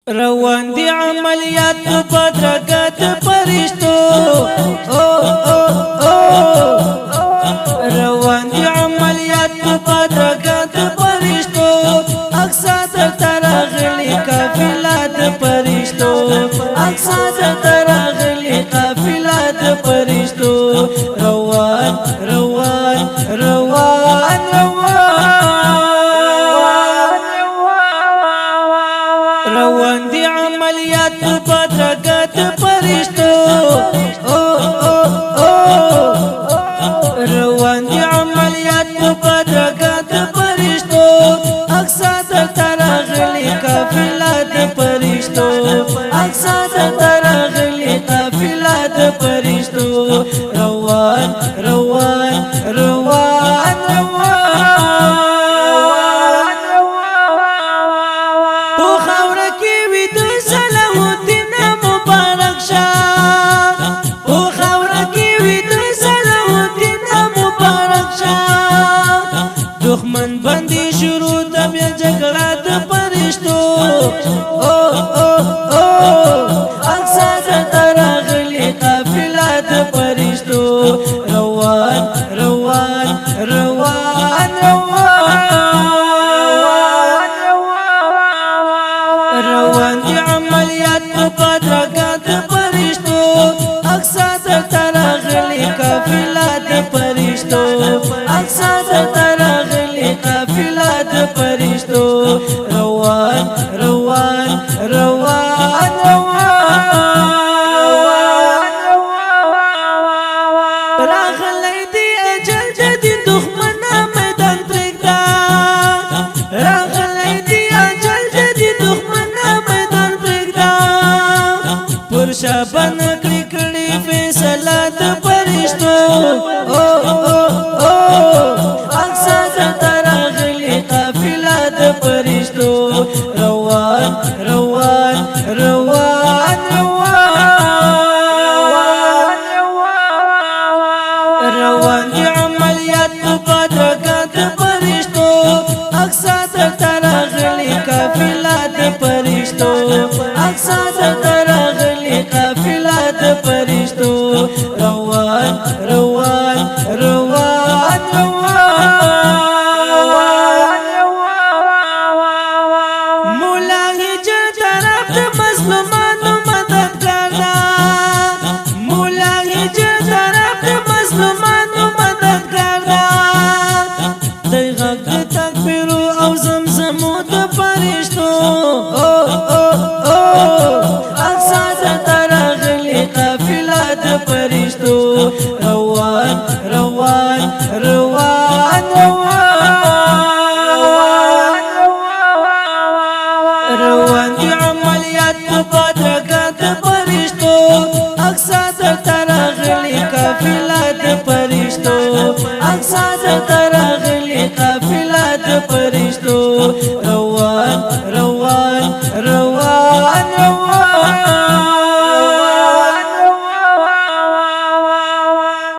روان دي عملیات په بدرګه د پرشتو. او او او روان دي عملیات په بدرګه د پرشتو. اقصا درته راغلي قافله د پرشتو، اقصا درته راغلي قافله د پرشتو. روان روان روان روان روان دي عملیات په بدرګه د پرشتو. او او او روان دي عملیات په بدرګه د پرشتو. اقصا درته راغلي قافله د پرشتو، اقصا درته راغلي قافله د پرشتو. روان روان روان روان په خاوره کې ویده صلاح الدین مبارک شه، په خاوره کې ویده صلاح الدین مبارک شه. دښمن باندې شروع د بیا جګړه د پرشتو. او او او اقصا درته راغلي قافله د پرشتو. روان روان روان روان روان دي عملیات په بدرګه د پرشتو. اقصا درته راغلي قافله د پرشتو، اقصا درته راغلي قافله د پرشتو. روان روان روان روان راغلی دی اجل د دین دښمنه، میدان پرېږده. راغلی دی اجل د دین دښمنه، میدان پرېږده. پر شابن کړي کړي فیصله د پرشتو. او او او اقصا درته راغلي قافله د پرشتو. روان روان روان روان روان دي عملیات په بدرګه د پرشتو. اقصا درته راغلي قافله د پرشتو، اقصا درته راغلي قافله د پرشتو. روان روان روان روان مولا هجر طرف د مظلومانو مددګار ده، مولا هجر طرف د مظلومانو مددګار ده. دی غږ د تکبیر او زمزمو د پرشتو. او او او اقصا درته راغلي قافله د پرشتو. روان روان روان روان روان دي عملیات په بدرګه د پرشتو. اقصا درته راغلي قافله د پرشتو، اقصا درته راغلي قافله د پرشتو.